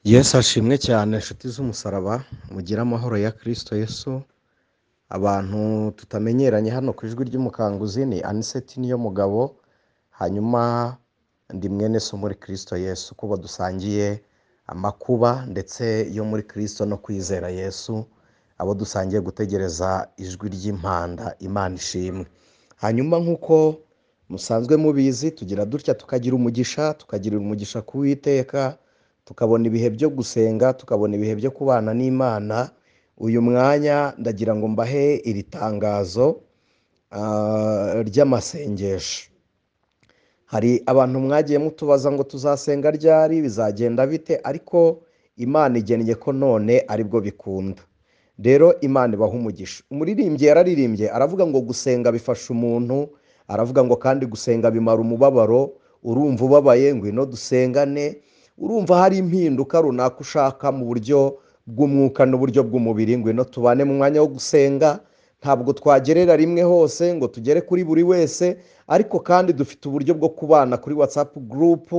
Yesu ashimwe cyane inshuti z'umusaraba, mugire amahoro ya Kristo Yesu. Abantu tutamenyeranye hano ku Ijwi ry'Umukanguzi ni Aniseti Niyomugabo, hanyuma ndi mwene so muri Kristo Yesu, kuba dusangiye amakuba ndetse yo muri Kristo no kwizera Yesu, abo dusangiye gutegereza ijwi ry'impanda. Imana ishimwe. Hanyuma nk'uko musanzwe mubizi, tugira dutya tukagira umugisha, tukagirira umugisha ku Uwiteka, tukabona ibihe byo gusenga, tukabona ibihe byo kubana n'Imana. Uyu mwanya ndagira ngo mbahe iri tangazo ry'amasengesho. Hari abantu mwagiye mutubaza ngo tuzasenga ryari, bizagenda bite, ariko Imana igennye ko none aribwo bikunda. Rero Imana ibaha umugisha. Umuririmbyi yararirimbye aravuga ngo gusenga bifasha umuntu, aravuga ngo kandi gusenga bimara umubabaro. Urumva ubabaye, ngwino dusengane. Urumva hari impinduka runaka ushaka mu buryo bw'umwuka n'uburyo bw'umubiri, ngwino tubane mu mwanya wo gusenga. Ntabwo twagerera rimwe hose ngo tugere kuri buri wese, ariko kandi dufite uburyo bwo kubana kuri WhatsApp group.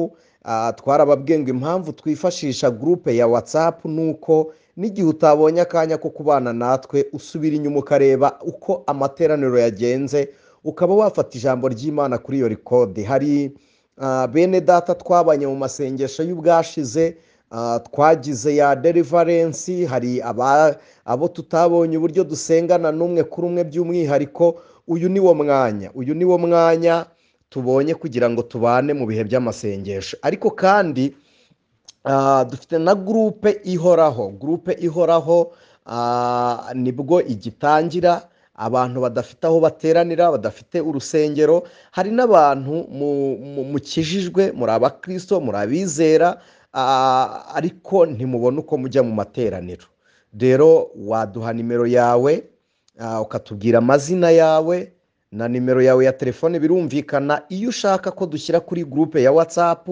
Twarababwiye ngo impamvu twifashisha group ya WhatsApp ni uko n'igihe utabonye akanya ko kubana natwe, usubira inyuma ukareba uko amateraniro yagenze, ukaba wafata ijambo ry'Imana kuri iyo record. Hari bene data twabanye mu masengesho y'ubwashize, twagize ya deliverance, hari abo tutabonye uburyo dusengana n'umwe kuri umwe by'umwihariko. Uyu ni wo mwanya, uyu ni wo mwanya tubonye kugira ngo tubane mu bihe by'amasengesho. Ariko kandi dufite na groupe ihoraho. Groupe ihoraho nibwo igitangira, abantu badafite aho bateranira, badafite urusengero. Hari n'abantu mukijijwe, muri abakristo, muri abizera, ariko ntimubone uko mujya mu materaniro. Rero waduha nimero yawe, ukatubwira amazina yawe na nimero yawe ya telefone. Birumvikana iyo ushaka ko dushyira kuri groupe ya WhatsApp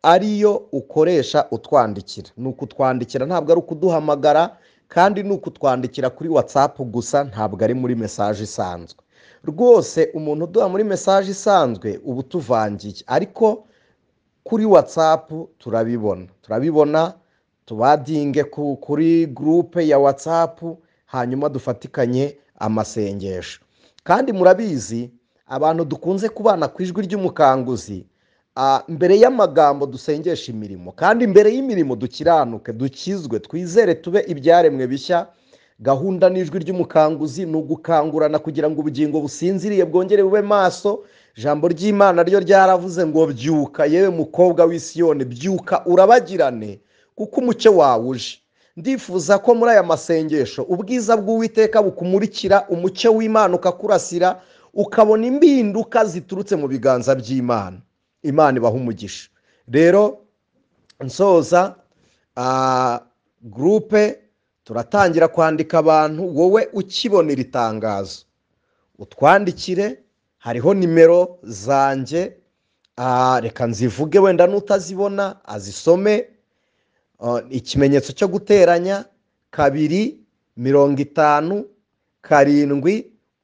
ariyo ukoresha utwandikira. Ni ukutwandikira, ntabwo ari ukuduhamagara, kandi ni ukutwandikira kuri WhatsApp gusa, ntabwo ari muri message isanzwe. Rwose umuntu uduha muri message isanzwe uba utuvangiye, ariko kuri WhatsApp turabibona, turabibona, tubadinge kuri groupe ya WhatsApp, hanyuma dufatikanye amasengesho. Kandi murabizi abantu dukunze kubana ku Ijwi ry'Umukanguzi, mbere y'amagambo dusengesha imirimo, kandi mbere y'imirimo dukiranuke, dukizwe, twizere, tube ibyaremwe bishya. Gahunda n'Ijwi ry'Umukanguzi ni ugukangurana kugira ngo ubugingo businziriye bwongere bube maso. Ijambo ry'Imana ryo ryaravuze ngo byuka yewe mukobwa w'i Siyoni, byuka urabagirane kuko umucyo wawe uje. Ndifuza ko muri aya masengesho ubwiza bw'Uwiteka bukumurikira, umucyo w'Imana ukakurasira, ukabona impinduka ziturutse mu biganza by'Imana. Imana ibaha umugisha. Rero nsoza, groupe turatangira kwandika abantu. Wowe ukibona iri tangazo utwandikire, hariho nimero zanjye, reka nzivuge wenda n'utazibona azisome. Ikimenyetso cyo guteranya 2 50 7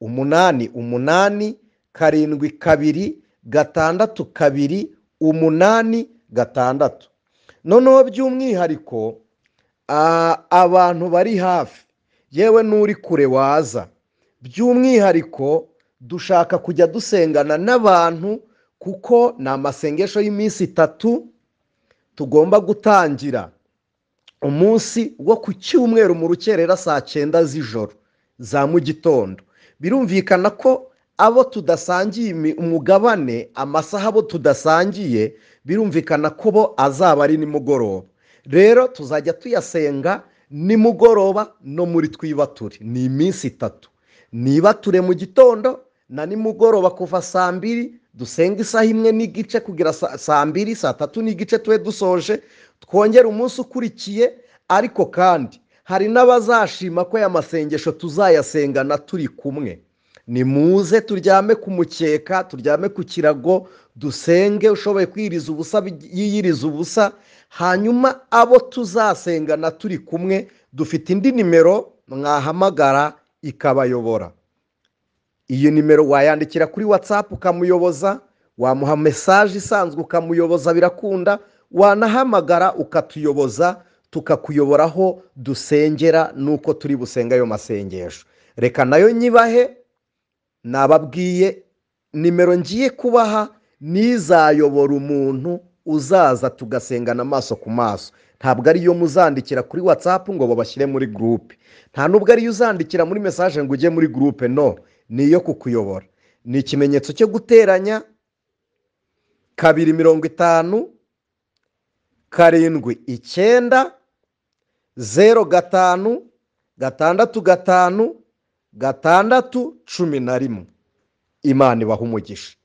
8 8 7 2 6 2 8 6. Noneho by'umwihariko, abantu bari hafi, yewe n'uri kure waza, by'umwihariko dushaka kujya dusengana n'abantu, kuko ni amasengesho y'iminsi 3 tugomba gutangira umunsi wo ku cyumweru mu rukerera saa 9 z'ijoro za mu gitondo. Birumvikana ko abo tudasangiye umugabane, amasaha abo tudasangiye, birumvikana ko bo azaba ari nimugoroba. Rero tuzajya tuyasenga nimugoroba no muri twibature. Ni iminsi 3, nibature mu gitondo na nimugoroba kuva saa 2, dusenga isaha imwe n'igice kugera saa 2, saa 3 n'igice tube dusoje, twongere umunsi ukurikiye. Ariko kandi hari n'abazashima ko aya masengesho tuzayasengana turi kumwe. Nimuze turyame ku mukeka, turyame ku kirago, dusenge, ushoboye kwiyiriza ubusa yiyiriza ubusa. Hanyuma abo tuzasengana turi kumwe, dufite indi nimero mwahamagara ikabayobora. Iyo nimero wayandikira kuri WhatsApp ukamuyoboza, wamuha message isanzwe ukamuyoboza, birakunda. Wanahamagara ukatuyoboza, tukakuyoboraho dusengera nuko turi busenga ayo masengesho. Reka nayo nyibahe, nababwiye nimero ngiye kubaha nizayobora umuntu uzaza tugasengana amaso ku maso. Ntabwo ariyo muzandikira kuri WhatsApp ngo babashyire muri groupe, nta nubwo ariyo uzandikira muri message ngo ujye muri groupe, no, niyo kukuyobora. Ni ikimenyetso cyo guteranya 250 79 05 65 6 11. Imana ibaha umugisha.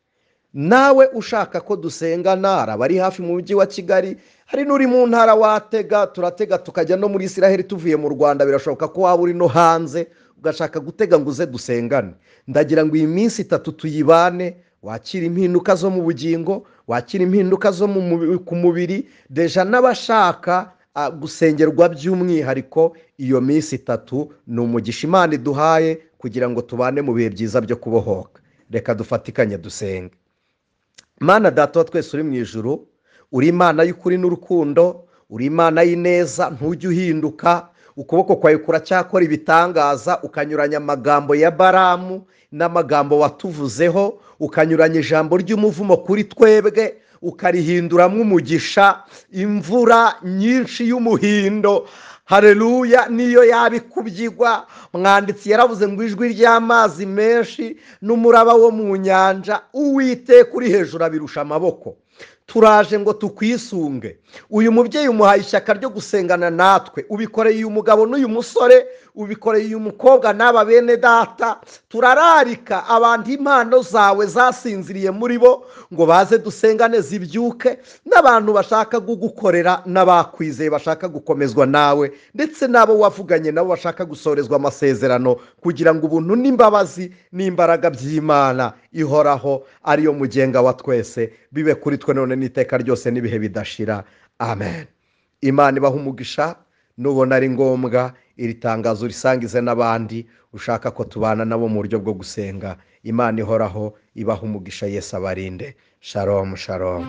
Nawe ushaka ko dusengana, hari abari hafi mu mujyi wa Kigali, hari n'uri mu ntara watega, turatega tukajya no muri Israel tuvuye mu Rwanda, birashoboka ko waba uri no hanze ugashaka gutega ngo uze dusengane. Ndagira ngo iyi minsi 3 tuyibane, wakira impinduka zo mu bugingo, wakira impinduka zo ku mubiri, deja n'abashaka gusengerwa by'umwihariko, iyo minsi 3 ni umugisha Imana iduhaye kugira ngo tubane mu bihe byiza byo kubohoka. Reka dufatikanye dusenge. Mana Data wa twese uri mu ijuru, uri Imana y'ukuri n'urukundo, uri Imana y'ineza, ntujya uhinduka, ukuboko kwawe kuracyakora ibitangaza, ukanyuranya amagambo ya Baramu n'amagambo watuvuzeho, ukanyuranya ijambo ry'umuvumo kuri twebwe, ukarihinduramo umugisha, imvura nyinshi y'umuhindo. Haleluya, niyo yabikubyigwa. Mwanditsi yaravuze ngo ijwi ry'amazi menshi n'umuraba wo mu nyanja, Uwiteka uri hejuru abirusha amaboko. Turaje ngo tukwisunge. Uyu mubyeyi umuhaye ishyaka ryo gusengana natwe, ubikoreye uyu mugabo n'uyu musore, ubikoreye uyu mukobwa n'aba bene data. Turararika abantu impano zawe zasinziriye muri bo ngo baze dusengane zibyuke, n'abantu bashaka kugukorera n'abakwizeye bashaka gukomezwa nawe, ndetse n'abo wavuganye nabo bashaka gusorezwa amasezerano, kugira ngo ubuntu n'imbabazi n'imbaraga by'Imana ihoraho ariyo mugenga wa twese bibe kuri twe none n'iteka ryose n'ibihe bidashira. Amen. Imana ibaha umugisha. Nubona ari ngombwa iri tangazo risangize n'abandi ushaka ko tubana nabo mu buryo bwo gusenga. Imana ihoraho ibaha umugisha. Yesu abarinde. Shalom, shalom.